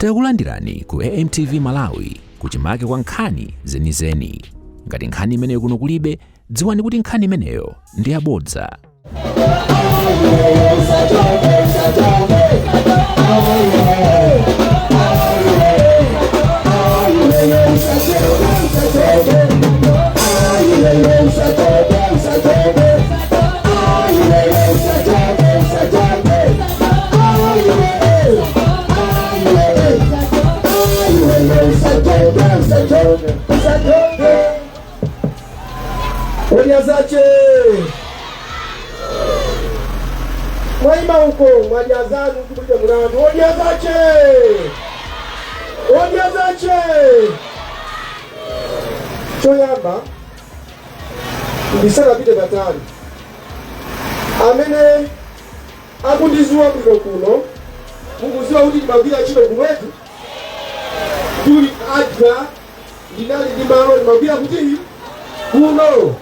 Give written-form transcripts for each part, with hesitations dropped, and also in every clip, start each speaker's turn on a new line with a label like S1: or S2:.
S1: Takulandirani ku AMTV Malawi, kuchimake kwa nkhani zenizeni. Ngati nkhani imeneyo kuno kulibe, dziwani kuti nkhani imeneyo ndi yabodza.
S2: Odya zache mwaima uko mwadya zanu kubuja mulandu. Odya zache, odya zache. Choyamba, ndisanapite patali, amene akundiziwa bwino kuno, mukuziwa kuti ndimagwira ntchito kuno eti. Ndili ADRA, ndinali ndi malo ndimagwira kuti kuno.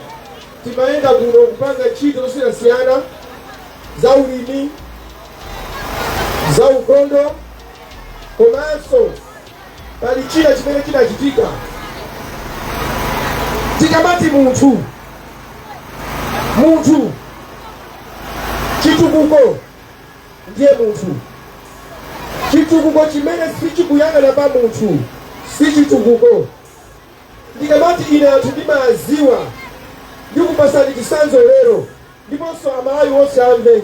S2: Timayenda kuno kupanga ntchito zosiyanasiyana za ulimi, za ukhondo, komanso pali china chimene chinachitika. Tikamati munthu, munthu, chitukuko ndiye munthu. Chitukuko chimene sichikuyang'ana pa munthu si chitukuko. Ndikamati ine anthu ndimaziwa, ndikupasani chitsanzo lero, ndiponso Amalawi onse amve.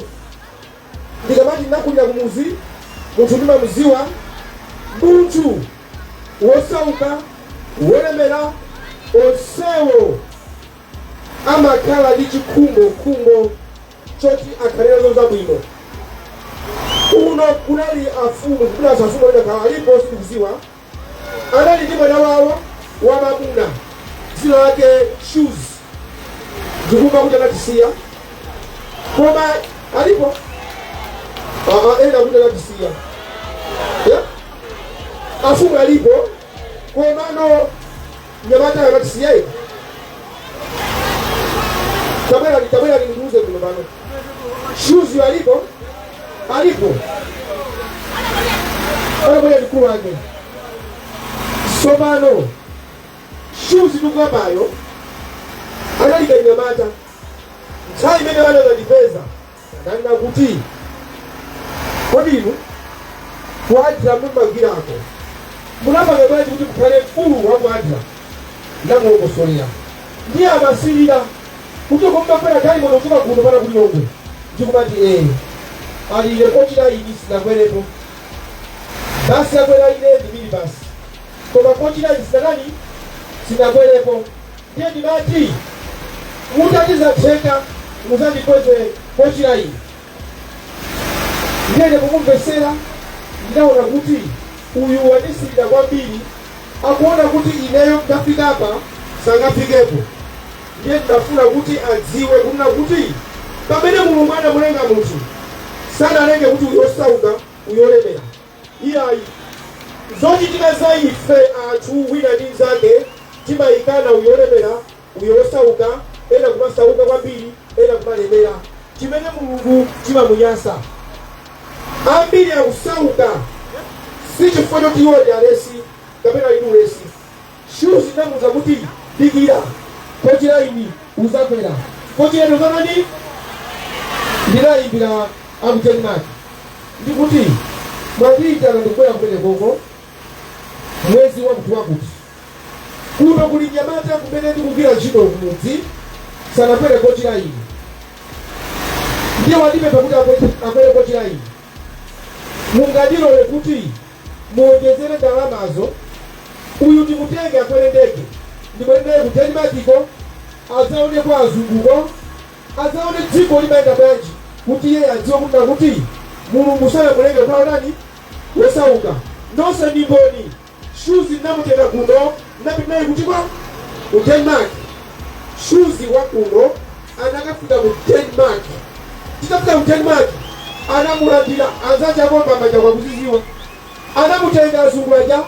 S2: Ndikamati ndinakulira kumuzi, munthu ndimamuziwa. Munthu wosauka, wolemera, onsewo amakhala ndi chikhumbokhumbo choti akhale nazo zabwino. Kuno kunali afumu, kunazo afumu amene alipo, sindikuziwa, anali ndi mwana wawo wamamuna dzina lake Shoes. Ndikumva kuti anatisiya, koma alipo. Ena kuti anatisiya. Yeah? Afumu alipo, komano mnyamata anatisiya ine. Tabwera, tabwera ndiuze kuno pano. Shoes alipo, alipo, anabwera mkulu wake. Sopano Shoes tikukambayo anali kanyamata. Nthawi imene anakandipeza, ananena kuti, "Kodi inu ku ADRA mumagwirako, munapanga bwanji kuti mukhale mkulu wa ku ADRA?" Ndamulongosolera. Ndiye amasilira kuti kummakwera galimoto kuchoka kuno pana ku Lilongwe. Ndikumati ee, alire coach line sinakwerepo. Basi yakwera ine ndi minibus, koma coach line sinatani, sinakwerepo. Ndiye ndimati mutati zatheka muzandikweze coach line. Ndiye ine kumumvesera, ndinaona kuti uyu wandisilira kwambiri, akuona kuti ineyo ndafikapa sangafikepo. Ndiye ndinafuna kuti adziwe kunena kuti pamene Mulungu anamulenga munthu, sanalenge kuti uyu osauka, uyu olemera, iyayi. Zochitika za ife anthu wina ndi mnzake, timayikana uyu olemera, uyu osauka, ena kumasauka kwambiri, ena kumalemera, chimene Mulungu chimamunyasa. Ambiri akusauka si chifukwa choti iwo ndi alesi kapena ali ndi ulesi. Shoes ndamuuza kuti, "Dikira, coach line uzakwera, coach line uzanani." Ndinayimbira aku Denmark ndikuti, "Mwandiyitana, ndikubwera kumene koko mwezi wakuti wakuti. Kuno kuli nyamata kumene ndikugwira ntchito kumudzi, sanakwere coach line, ndiye wandipempha kuti akwere coach line. Mungandilole kuti muonjezere ndalamazo, uyu ndimutenge akwere ndege, ndibwere naye ku Denmarkiko, adzaone kwa azunguko, adzaone dziko limayenda bwanji, kuti iye adziwe kuti nakuti Mulungu sanamulenge kukhala nani, wosauka?" Nonse ndi mboni. Shoes ndinamutenga kuno, ndinapita naye kuti kwa ku Denmark. Shoes wa kuno anakafika ku Denmark. Titafika ku Denmark, anamulandira anzache akomba manja kwakuziziwa. Anamutenga azungu aja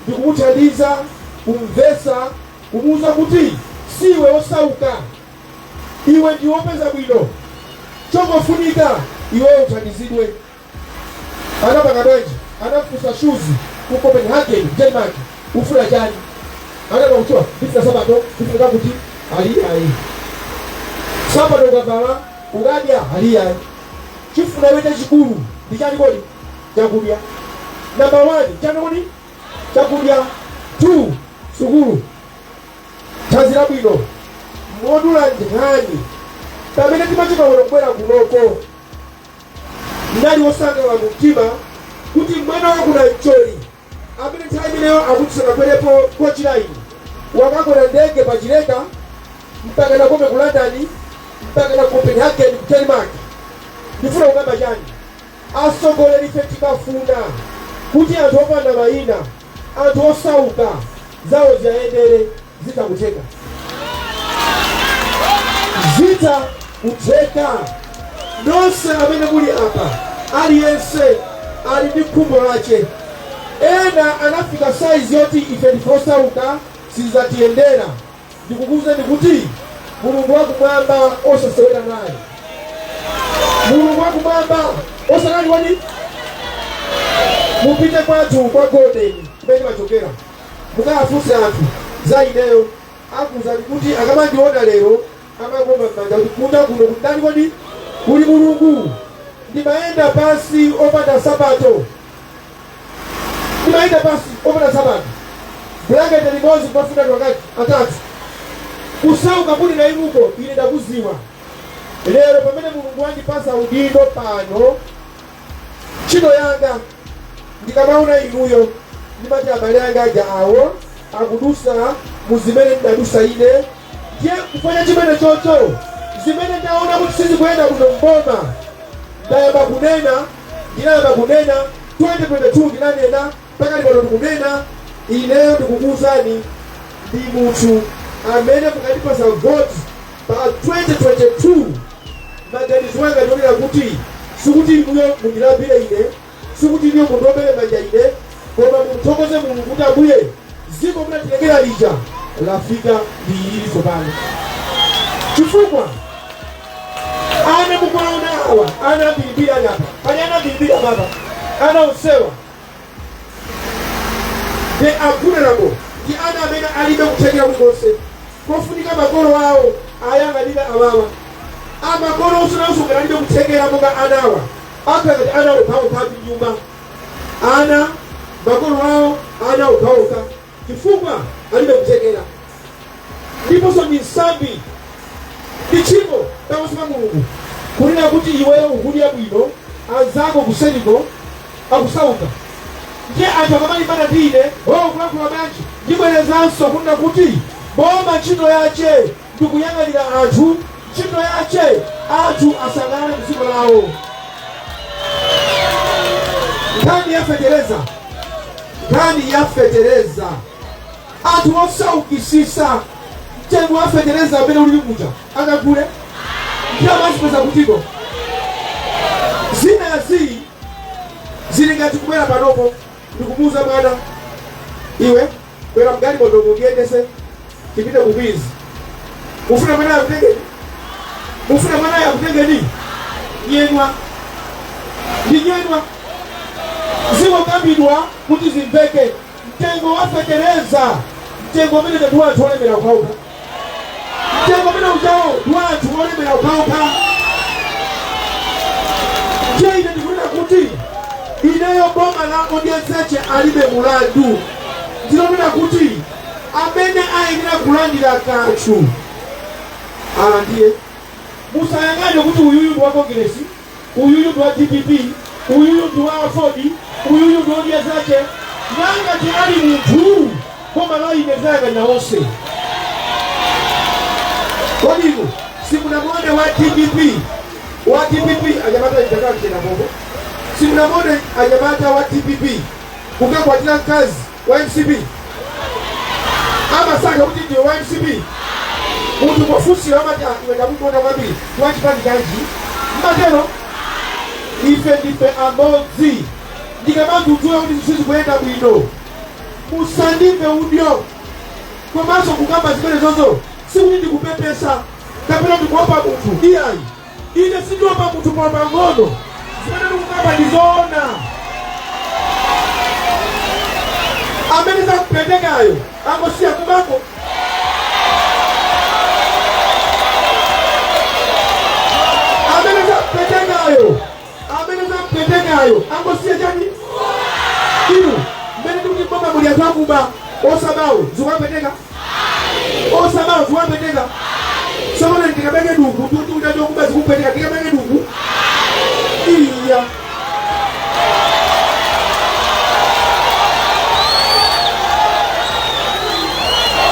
S2: ndikumuthandiza kumvesa, kumuuza kuti siwe osauka, iwe ndi wopeza bwino, chongofunika iweyo uthandizidwe. Anapanga bwanji? Anafunsa Shoes Ku Copenhagen, Denmark, ufuna chani? Anaba kuchua ndifuna sabato, ndifuna kakuti ali ayi sabato ukavala ukadya ali ayi. Chifuna iwe chachikulu ndi chani kodi? Chakudya. Number 1 chani kodi? Chakudya. 2 sukulu, thanzi labwino. Modula nkhani, pamene timachoka kuno kubwera kunoko, ndinali wosangalala mu mtima kuti mwana wakuna mcholi amene nthawi imeneyo akuti sanakwerepo coach line wakakwera ndege pa Chileka mpaka nakome ku London mpaka na Copenhagen ku Denmark. Ndifuna kukamba chani? Atsogoleri ife timafuna kuti anthu opanda mayina, anthu osauka, zawo ziyayendere. Zitha kutheka, zitha kutheka. Nonse amene muli apa, aliyense ali ndi khumbo lache. Ena anafika saizi yoti ife ndife osauka, sizatiyendera. Ndikukuwuzani kuti Mulungu wakumwamba osasewera naye. Mulungu wakumwamba osanali wani. Mupite kwathu kwa Golden kumene machokera, mukawafunse anthu za ineyo, akuwuzani kuti akamandiona lero amangomba m'manja kuti kunja kuno kuti ndani kodi? Kuli Mulungu. Ndimayenda pansi opanda sapato, ndimayenda pansi opanda sapato, bulangete limodzi kumafuna wakati atatu. Kusauka kuli na inuko ine ndakuziwa. Lero pamene Mulungu wandipasa udindo pano, ntchito yanga ndikamaona inuyo ndimati abale anga aja awo akudusa muzimene ndidadusa ine. Ndiye kufanya chimene chocho, zimene ndaona kuti sizikuyenda kuno mboma, ndayamba kunena. Ndinayamba kunena 2022, ndinanena, pakali pano ndikunena. Ineyo ndikukuwuzani, ndi munthu amene mukandipasa vote pa 2022, maganizo anga ndionera kuti sikuti inuyo mundilambire ine, sikuti inuyo mundiwombere manja ine, koma mumthokoze Mulungu kuti Ambuye, dziko munatilengera lija lafika ndi ilili tsopano. Chifukwa ana mukuwaona awa, ana ambirimbiri ali apa, pali ana ambirimbiri apapa, ana onsewa, they are vulnerable. Ndi ana amene alibe kuthekera kulikonse kofunika makolo awo ayang'anira awawa. Amakolo onse alibe kuthekera monga anawa, akhala ngati ana okhaokha nyumba, ana makolo awo ana okhaokha, chifukwa alibe kuthekera. Ndiponso ndi nsambi, ndi tchimo pamaso pa Mulungu kunena kuti iweyo ukudya bwino, anzako kuseriko akusauka. Ndiye anthu akamalimbana ndi ine, o kulankhula bwanji, ndibwerezanso kunena kuti boma ntchito yache ndikuyang'anira anthu, ntchito yache anthu asangalale mdziko lawo. Nkhani ya fetereza, nkhani ya fetereza, anthu osaukisisa, mtengo wa fetereza amene ulili muja akagule ndiye amazipeza kutiko? Zinazi zili ngati kubwera panopo ndikumuuza mwana, "Iwe bwera mgalimoto mundiyendese tipite ku Queens." Mufuna mwana akutengeni? Mufuna mwana akutengeni? Nyenwa ndi nyenwa zikukambidwa kuti zimveke. Mtengo wa fetereza, mtengo umene ndi wa anthu olemera okhaokha, mtengo umene uchawo ndi wa anthu olemera okhaokha. Ndiye ine ndikunena kuti ineyo boma la Odya Zache Alibe Mulandu ndilonena kuti amene ayenera kulandira kanthu alandire. Musayang'ane kuti uyuyu ndi wa Kongeresi, uyuyu ndi wa DPP, uyuyu ndi wa Aford, uyuyu ndi Odya Zache. Nangati ali munthu, boma la ine lizayang'anira onse. Kodi inu simunamuone wa DPP, wa DPP anyamata itakakena popo? Simunamuone anyamata wa DPP kukakwatira mkazi wa MCP? Amasankha kuti ndiwe wa MCP? Munthu pofunsira amati, "Ah, iwe ndakukonda kwambiri, wachipani chanji?" Mmatero? Ife ndife amodzi. Ndikamadzudzula kuti sizikuyenda bwino, musandimve udyo. Komanso kukamba zimene zozo sikuti ndikupepesa kapena ndikuopa munthu, iyayi. Ine sindiopa munthu pang'ono. Zimene ndikukamba ndizoona. Amene zakupwetekayo angosiya kubako. Amene zakupwetekayo, amene zakupwetekayo angosiya chani? Inu mmene ndikuti mboma muli anthu akuba, osabawo zikuwapweteka? Osabawo zikuwapweteka? Tsopano ndikabeke duku ndikuti kuti akuba zikupweteka, ndikabeke duku? Iya.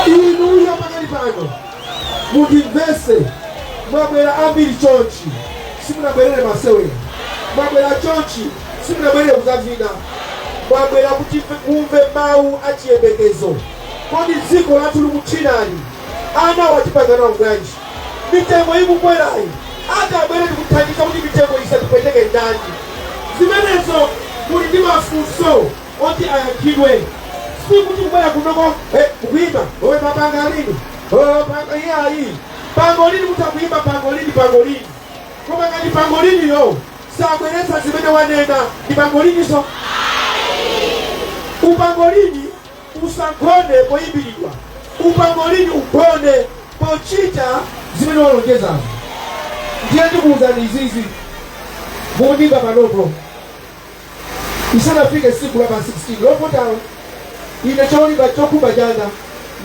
S2: Inuyo pakali pano mundimvese, mwabwera ambiri chonchi, simunabwerere masewera. Mwabwera chonchi, simunabwerere kudzavina. Mwabwera kuti mumve mawu achiyembekezo. Kodi dziko lathu likuthinali, ana watipanga nawo bwanji? Mitengo ikukwerayi, ati abwere ndikuthandiza kuti mitengo isatipweteke ndani? Zimenezo muli ndi mafunso oti ayankhidwe. Sikuti kubwera kunoko kukuyimba owe mapanga lini, oh, panga iyayi, pangolini mutha kuyimba pangolini, pangolini, koma ngati pangoliniyo sabweretsa zimene wanena, ndi pangoliniso? Upangolini usagone poyimbiridwa, upangolini ugone pochita zimene walonjezazo. Ndiye ndikuwuzani izizi, mukundimva panopo, isanafike tsiku la pa 16 lovotalo, ine cholinga chokhumba changa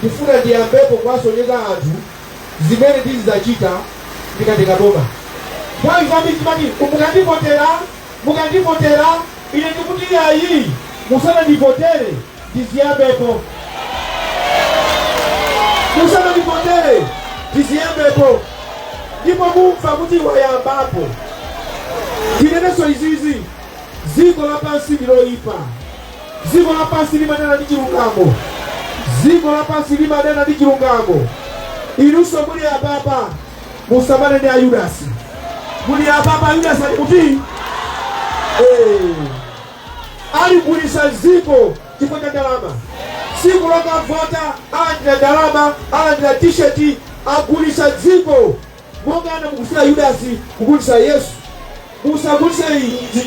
S2: ndifuna ndiyambepo kuwasonyeza anthu zimene ndizidzachita ndikatenga boma. Nthawi zambiri timati mukandivotera, mukandivotera, ine ndikuti iyayi, musanandivotere ndiziyambepo, musanandivotere ndiziyambepo, ndipo mumva kuti wayambapo. Ndinenenso izizi, dziko lapansi ndi loyipa, dziko lapansi limadana ndi chilungamo, dziko lapansi limadana ndi chilungamo. Inunso muli apapa, musamane ndi Ayudasi. Muli apapa, Ayudasi ali kuti? Aligulisa dziko chifukwa cha ndalama. Tsiku lokavota alandira ndalama, alandira t-shirt, agulisa dziko monga anamugulisira Yudasi kugulisa Yesu. Musagulise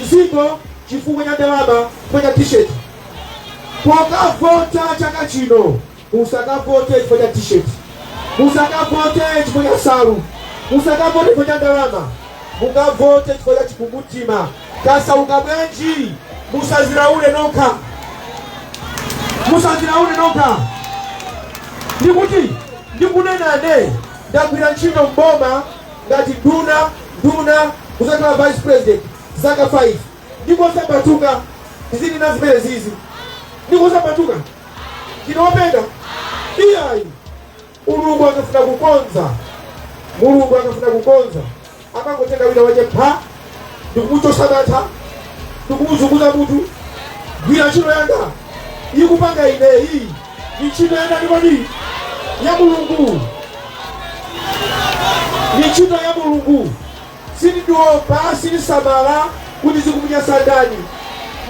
S2: dziko chifukwa cha ndalama, chifukwa cha t-shirt. Pokavota chaka chino musakavote chifukwa cha t-shirt, musakavote chifukwa cha nsalu, musakavote chifukwa cha ndalama, mukavote chifukwa cha chikumbumtima. Tasauka bwanji? Musazilaule nokha, musazilaule nokha. Ndikuti ndikunenane, ndagwira ntchito mboma ngati nduna, nduna kuzakhala vice president zaka 5, ndikosapatuka ndizili zimene zizi, ndikosapatuka ndinopenga? Iyayi. Mulungu akafuna kukonza, Mulungu akafuna kukonza amangotenga wina wache pha ndikumuchosa mantha, ndikumuzunguza mutu. Gwira ntchito yanga ikupanga ineyi ni ntchito ya ndani kodi? Ya Mulungu, ni ntchito ya Mulungu. Sindiopa, sindisamala kuti zikumunyasa ndani.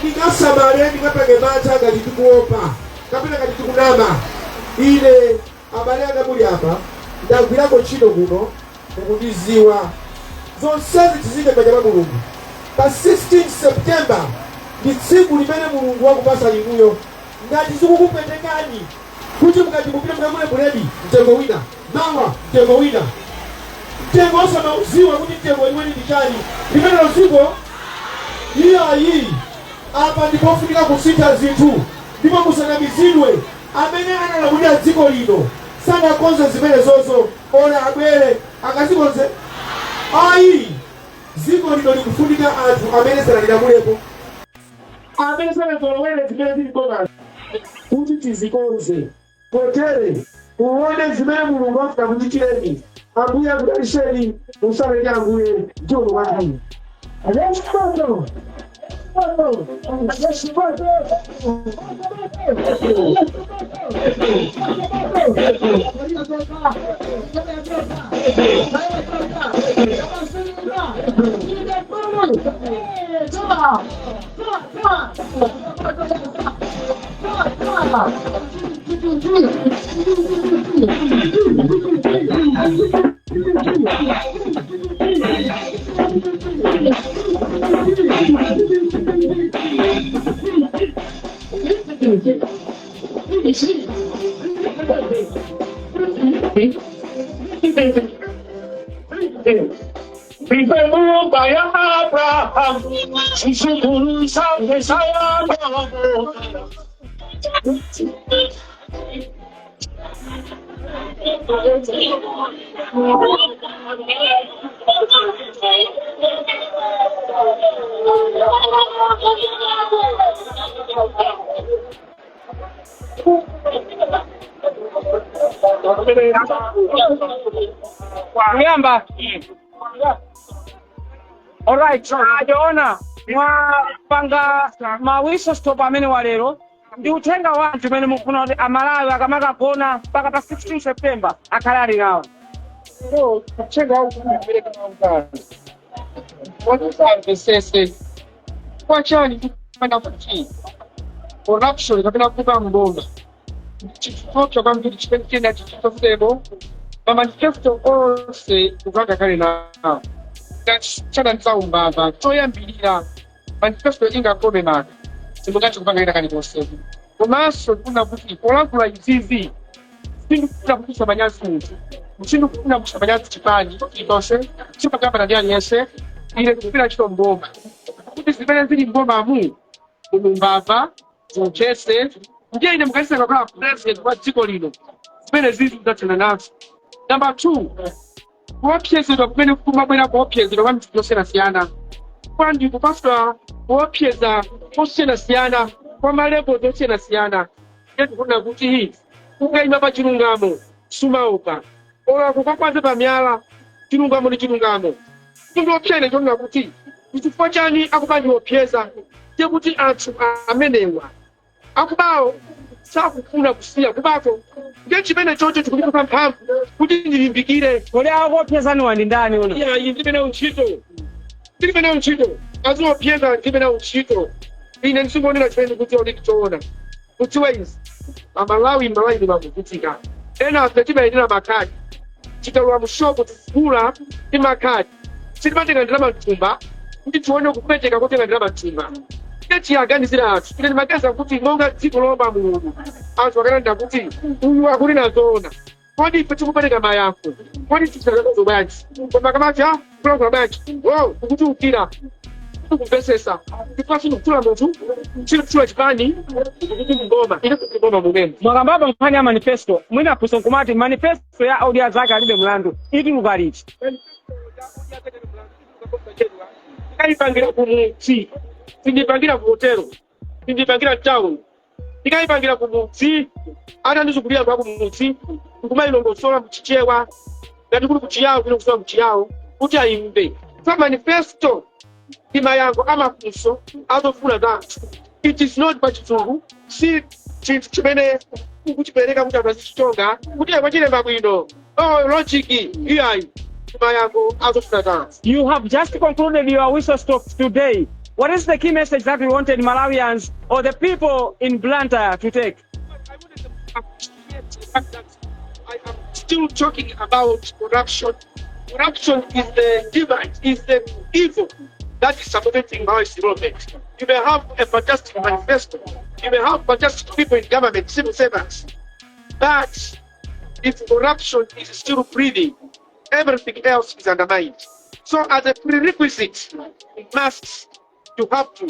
S2: Ndingasamale, ndingapange mantha ngati ndikuopa kapena ngati ndikunama. Ine abale anga muli apa, ndagwirako ntchito kuno, mukundiziwa. Zonsezi tizike m'manja mwa Mulungu. Pa 16 September ndi tsiku limene Mulungu wakupasa inuyo. Ngati zikukupwetekani kuti mukati mupite mukagule buledi mtengo wina, mawa mtengo wina, mtengo osamauziwa kuti mtengo weniweni ndi chani, limenelo dziko iyayi. Apa ndipofunika kusintha zinthu, ndipo musanamizidwe. Amene analamulira dziko lino sanakonze zimenezozo, ona abwere angazikonze? Ayi. Dziko lino likufunika anthu amene sanalilamulepo, amene sanazolowere zimene zili bomazi, kuti tizikonze. Potere muone zimene Mulungu afuna kuchitireni. Ambuye akudalitseni. Musale ndi Ambuye. Zikomo kwambiri.
S3: Respeto! Respeto! Ndife ya Abraham, chidzukulu chake cha Yakobo.
S4: Kuyamba. Alright, ajoona mwapanga ma whistle stop amene walero ndi uthenga wanji umene mukufuna kuti Amalawi akamakagona mpaka pa 16 September akhale ali nawo?
S2: So, uthenga wakupereka maungano wakusamvesese kwachani kupanda kuti corruption kapena kuba mboma chifukwa kwambiri chimene china chichitosebo ma manifesto onse kukanga nawo chadanisa umbava. Choyambirira, manifesto ingakome maka simungathe kupanga ina kalikonse. Komanso ndikufuna kuti polankhula izizi, sindikufuna kuchititsa manyazi munthu, sindikufuna kuchititsa manyazi chipani chilichonse, sipakambana ndi aliyense. Ine ndikugwira ntchito mboma kuti zimene zili mbomamu umbava ziuchese. Ndiye ine mukayiseka kukhala president wa dziko lino, zimene zizi ndidzathana nazo. Number two, kuopsezedwa kumene kumabwera, kuopsezedwa kwa mitundu yosiyanasiyana, kwandi kupaswa kuopseza kosiyanasiyana kwa ma levels osiyanasiyana. Ndiye tikufuna kuti ukayima pa chilungamo sumaopa ola kukakwaza pa miyala. Chilungamo ndi chilungamo. Kundiopsene chonena kuti chifukwa chani akubandiopseza? Ndiye kuti anthu amenewa akubawo sakufuna kusiya kubako. Ndiye chimene chocho chikundipatsa mphamvu kuti ndilimbikire.
S4: Kodi akuopsezaniwa ndi ndani uno?
S2: Iya, ndilibe nawo ntchito, ndilibe nawo ntchito. Aziopseza, ndilibe nawo ntchito. Ine ndisingonena chimene ndikudziwa kuti ndichoona. Kudziwa izi, Amalawi Malawi makuvutika. Ena afe timayendera makhadi, tikalowa mu shop tikugula ndi makhadi, sitimatenga ndalama mthumba kuti tione kupweteka kotenga ndalama mthumba. Ine tiyaganizira anthu. Ine ndimaganiza kuti monga dziko lomba Mulungu, anthu akananda kuti uyu akunena zoona, kodi ife tikupereka mayankho, kodi tichitakazo bwanji? Koma kamati a kulankhula bwanji wo ukutiukira, tikumvesesa chifukwa sindikutchula munthu, sindikutchula chipani, kuti mboma, ine ndiboma mumene.
S4: Mwakambapa nkhani ya manifesto. Mwina funso nkumati, manifesto ya Odya Zake Alibe Mlandu ituluka liti?
S2: Tikayipangira kumudzi, sindipangira ku hotelo, sindipangira town, tikayipangira kumudzi. Atandizungulira kwa kumudzi nkumayilongosola mchichewa, ngati kuli kuchiyawo kuilongosola mchiyawo kuti ayimve. So manifesto ndi mayankho amafunso azofuna za anthu. It is not pachizungu, si chinthu chimene ukuchipereka kuti anthu azichichonga kuti achilemba bwino, oh, logic. Iyayi, mayankho azofuna za anthu.
S4: You have just concluded your whistle stop today. What is the key message that you wanted Malawians or the people in Blantyre to take?
S2: I wanted them to appreciate the fact that I am still talking about corruption. Corruption is the demon, is the evil that is suffocating Malawi's development. You may have a fantastic manifesto, you may have fantastic people in government, civil servants, but if corruption is still breathing, everything else is undermined. So, as a prerequisite, you have to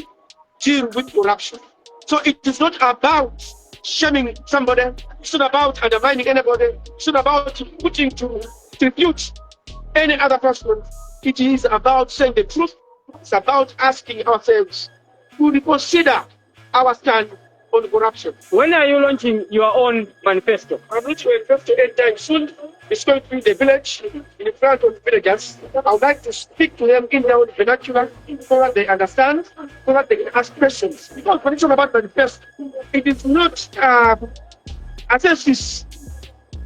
S2: deal with corruption. So it is not about shaming somebody, it's not about undermining anybody, it's not about putting to tribute any other person. It is about saying the truth. It's about asking ourselves to reconsider our stand on corruption.
S4: When are you launching your own manifesto?
S2: I'm reaching manifesto anytime soon. It's going to be in the village, in front of the villagers. I would like to speak to them in their own vernacular so that they understand, so that they can ask questions. Because when it's about manifesto, it is not a thesis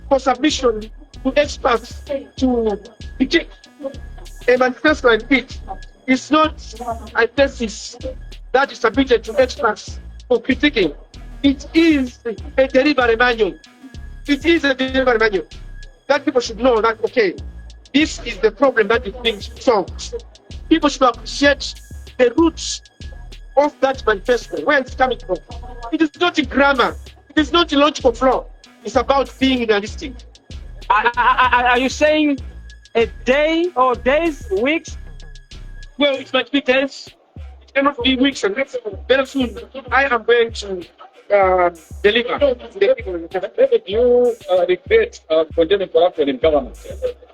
S2: for submission to experts to critique. A manifesto like it is not a thesis that is submitted to experts for critiquing. It is a delivery manual. It is a delivery manual that people should know that, okay, this is the problem that is being solved. People should appreciate the roots of that manifesto, where it's coming from. It is not a grammar.
S3: It is not a logical flaw. It's about being realistic.
S4: Are you saying a day or days, weeks?
S3: Well, it might be days. It cannot be weeks, and very soon I am going to deliver the people.
S5: Maybe do you regret condemning corruption in government?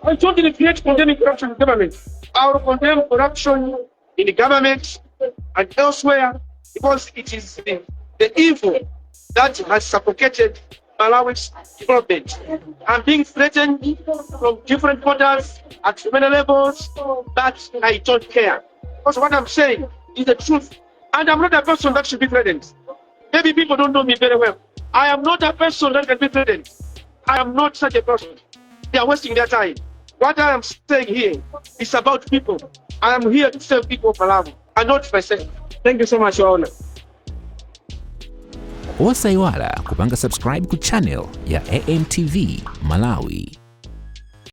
S3: I don't regret condemning corruption in government. I will condemn corruption in the government and elsewhere because it is the evil that has suffocated Malawi's development. I'm being threatened from different quarters at many levels, but I don't care. Because what I'm saying is the truth. And I'm not a person that should be threatened. Maybe people don't know me very well. I am not a person that can be threatened. I am not such a person. They are wasting their time. What I am saying here is about people. I am here to serve people of Malawi and not myself.
S4: Thank you so much, Your Honor.
S1: Osayiwala kupanga subscribe ku channel ya AMTV Malawi.